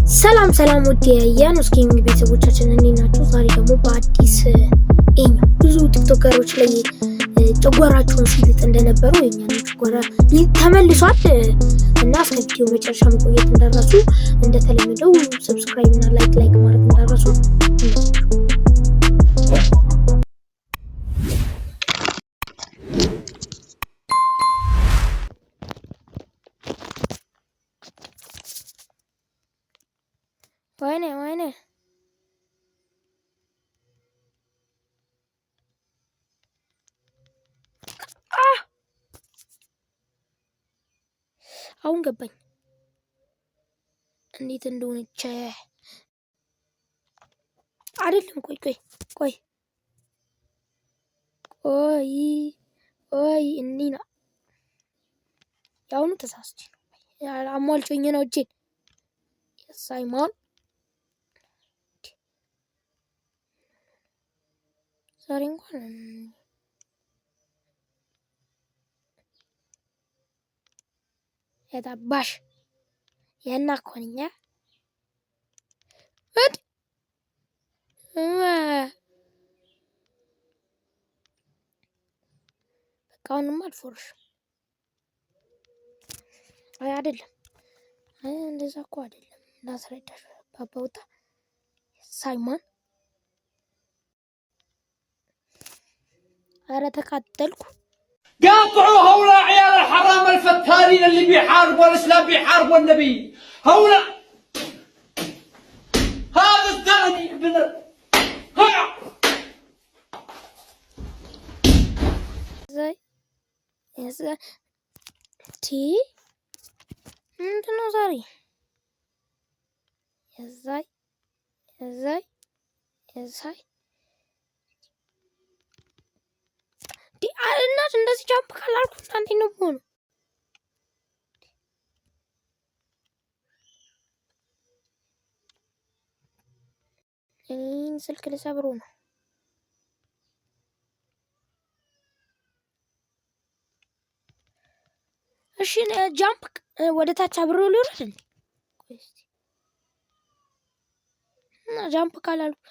ሰላም ሰላም ውድ የያኖስ Gaming ቤተሰቦቻችን እንዴት ናችሁ? ዛሬ ደግሞ በአዲስ ይኸኛው ብዙ ቲክቶከሮች ላይ ጨጓራቸውን ሲልጥ እንደነበረው የኛንም ጨጓራ ተመልሷል እና እስከ ቪዲዮ መጨረሻ መቆየት እንዳትረሱ። እንደተለመደው subscribe እና like like ማድረግ እንዳትረሱ። ወይኔ ወይኔ፣ አሁን ገባኝ እንዴት እንደሆነች አይደለም። ቆይ ቆይ ቆይ ቆይ ቆይ እኒና የአሁኑ ተሳስቼ ነው። አሟልቾኝ ነው እጄን ሳይማን። ዛሬ እንኳን የታባሽ የና ኮንኛ እድ በቃ አሁንማ አልፎርሽም። አይ አይደለም፣ አይ እንደዛ እኮ አይደለም። ላስረዳሽ ባባውታ ሳይማን። አረ ተቃጠልኩ። قاطعوا هؤلاء عيال الحرام الفتالين اللي بيحاربوا الاسلام، بيحاربوا النبي. هؤلاء هذا الزاني ابن ቲ ምንድነው ዛሬ? የዛይ የዛይ የዛይ እናት እንደዚህ jump ካላልኩ እንዴት ነው የምሆነው? እኔን ስልክ ልሰብሮ ነው። እሺ jump ወደ ታች አብሮ ሊወርድ እንዴ? እና jump ካላልኩ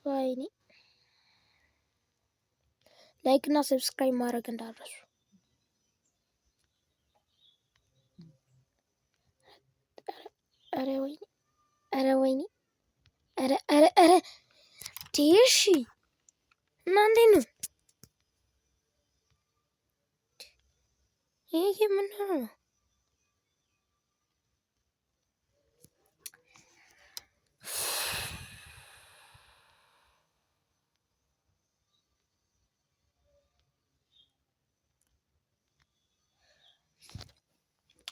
ወይኔ። Like እና subscribe ማድረግ እንዳትረሱ። ኧረ ወይኔ፣ ኧረ ወይኔ፣ ኧረ ኧረ ኧረ እሺ እና እንዴት ነው ይሄ? ምን ሆኖ ነው?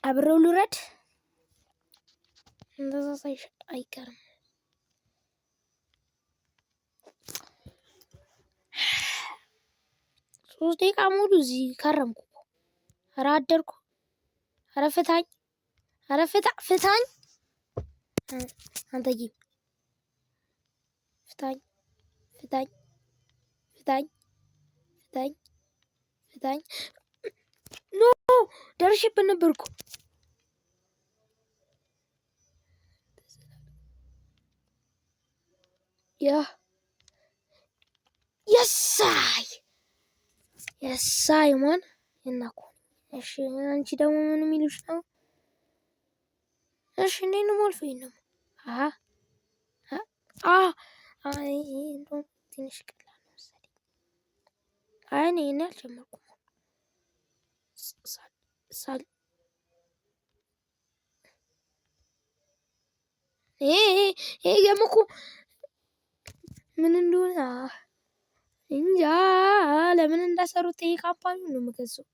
አብረው ልውረድ። እንደዛ ሳይሽ አይቀርም። 3 ደቂቃ ሙሉ እዚህ ከረምኩ። ኧረ አደርኩ። ኧረ ፍታኝ፣ ኧረ ፍታ፣ ፍታኝ፣ አንተዬ ፍታኝ፣ ፍታኝ፣ ፍታኝ፣ ፍታኝ፣ ፍታኝ። No፣ ደርሼበት ነበርኩ። ያ የሳይ የሳይ ማን የናኩ። እሺ አንቺ ደግሞ ምን የሚሉሽ ነው? እሺ እንዴት ነው የማልፈው? ይሄን ደግሞ አ አ አይ እንደውም ትንሽ ቀላል ነው መሰለኝ። አይ እኔ እኔ አልጀመርኩም። ሳል ይሄ ይሄ ደግሞ እኮ ምን እንደሆነ እንጃ፣ ለምን እንዳሰሩት ይሄ company ነው የምገዛው።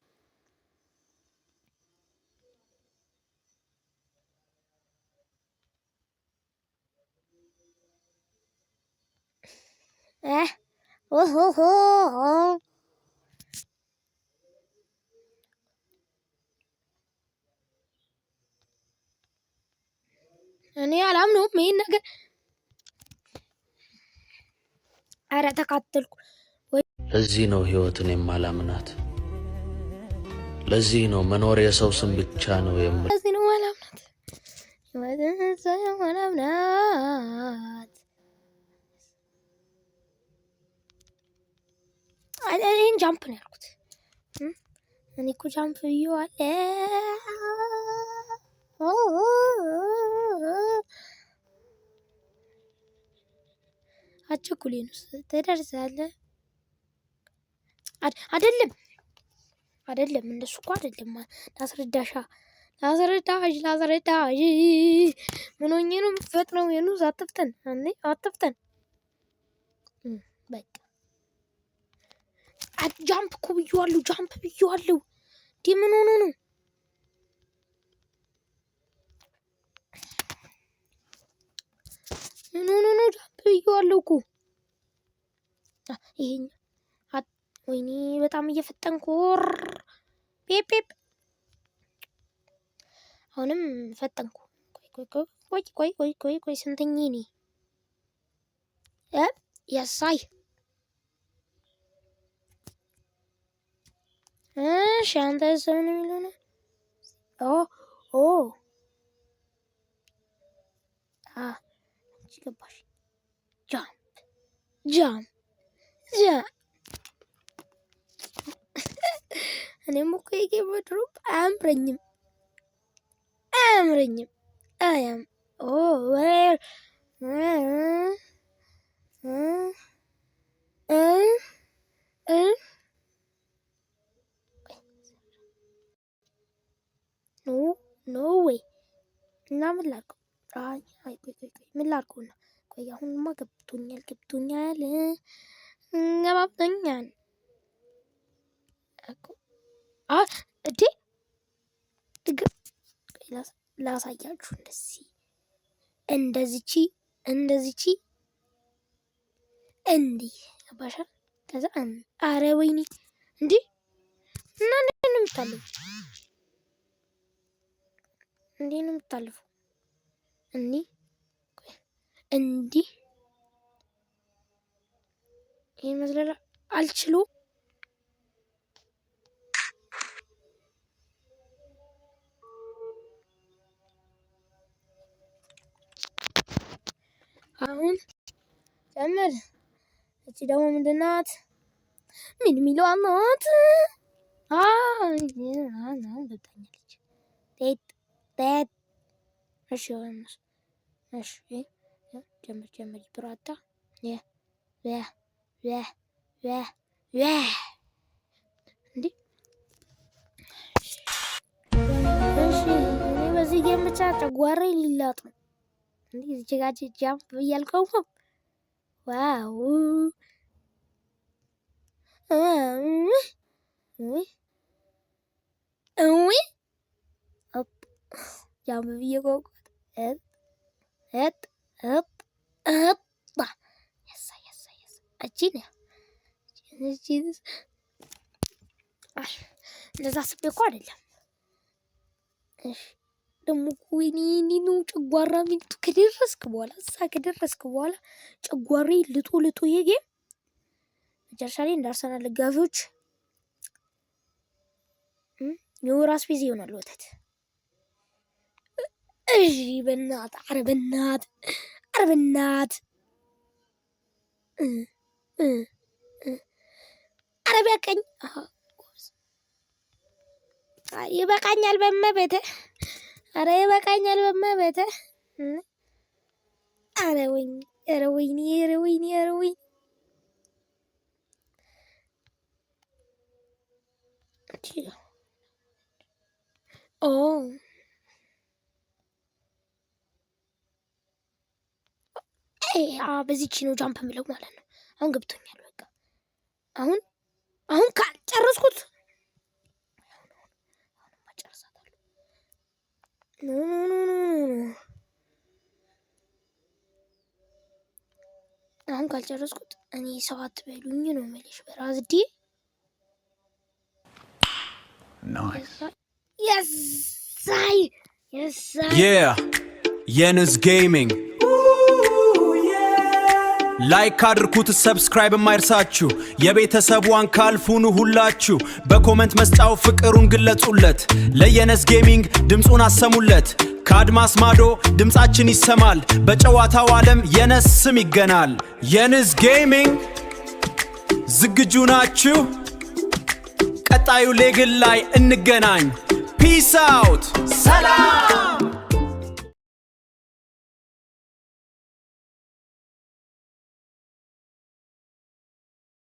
ኦሆሆ እኔ አላምነውም ይሄን ነገር። አረ ተቃጠልኩ። ለዚህ ነው ህይወትን የማላምናት። ለዚህ ነው መኖር የሰው ስም ብቻ ነው የምለው። ለዚህ ነው ማላምናት ማላምናት። ይህን jump ነው ያልኩት። እኔ እኮ jump ብዬዋለሁ። አቸኩሌ ነው ትደርሳለህ። አይደለም አይደለም፣ እንደሱ እኮ አይደለም። ላስረዳሻ ላስረዳሽ ላስረዳሽ። ምን ሆኜ ነው የምትፈጥነው? የኑስ አትፍጠን፣ አንዴ አትፍጠን። በቃ jump እኮ ብዬዋለሁ፣ jump ብዬዋለሁ። እንዴ ምን ሆኖ ነው? ምን ሆኖ ነው? Jump ብዬዋለሁ እኮ ይሄኛው። ወይኔ በጣም እየፈጠንኩ ፔፕ። አሁንም ፈጠንኩ። ቆይ ቆይ ቆይ ቆይ ቆይ ቆይ፣ ስንተኛ እኔ የሳይ። እሺ አንተ ሰው ነው የሚለው ነው። ኦ ኦ አ አንቺ ገባሽ። Jump jump jump። እኔም እኮ የ game drop አያምረኝም አያምረኝም። አያም ኦ where እ እ እ no no way። እና ምን ላድርገው? አይ አይ ቆይ ቆይ ቆይ፣ ምን ላድርገውና ቆይ፣ አሁንማ ገብቶኛል ገብቶኛል ገባብቶኛል እኮ። አ እንዴ ላሳያችሁ። እንደዚህ እንደዚቺ እንደዚቺ እንዲህ ገባሻል? ከዛ አረ ወይኔ እንዲህ እና እንዴት ነው የምታልፉ? እንዴት ነው የምታልፉ? እንዲህ እንዲህ ይሄን መዝለል አልችሉም። አሁን ጨምር። እቺ ደግሞ ምንድናት? ምን የሚለዋ ናት? አሁን ገብታኛለች። ጤጥ ጤጥ። እሺ እሺ፣ ጀምር ጀምር። ብራታ የ የ የ የ የ እንዴ። እሺ እኔ በዚህ game ብቻ ጨጓራዬ ሊላጥ ነው። እንዴ እዚህ ጋር jump ብያልከው wow እዊ jump ብዬ ቆቆት እጥ እጥ እጥ የሳ የሳ የሳ እቺ ነው እቺ። እንደዛ አስቤ እኮ አይደለም። እሺ ደግሞ ወይኔ እንዴት ነው ጨጓራ የሚልጡ? ከደረስክ በኋላ እዛ ከደረስክ በኋላ ጨጓሬ ልጦ ልጦ ይሄ game መጨረሻ ላይ እንደ አርሰናል ደጋፊዎች የወር አስቤዛ ይሆናል ወተት። እሺ በእናትህ፣ ኧረ በእናትህ፣ ኧረ በእናትህ፣ ኧረ በቀኝ ይበቃኛል በመቤቴ፣ ኧረ ይበቃኛል በመቤቴ። ኧረ ወይኔ፣ ኧረ ወይኔ፣ ኧረ ወይኔ፣ ኧረ ወይኔ። ኦ በዚች ነው jump ምለው ማለት ነው። አሁን ገብቶኛል። በቃ አሁን አሁን ካልጨረስኩት አሁንማ ጨርሳታለሁ። No no no no no፣ አሁን ካልጨረስኩት እኔ ሰው አትበሉኝ ነው የምልሽ። በራዝዲ የሳይ የሳይ። Yeah, Yenus Gaming. Like አድርጉት፣ subscribe የማይርሳችሁ፣ የቤተሰቡ አካል ሁኑ ሁላችሁ። በ comment መስጫው ፍቅሩን ግለጹለት። ለየነስ Gaming ድምፁን አሰሙለት። ከአድማስ ማዶ ድምፃችን ይሰማል። በጨዋታው ዓለም የነስ ስም ይገናል። የንስ Gaming ዝግጁ ናችሁ? ቀጣዩ level ላይ እንገናኝ። Peace out፣ ሰላም።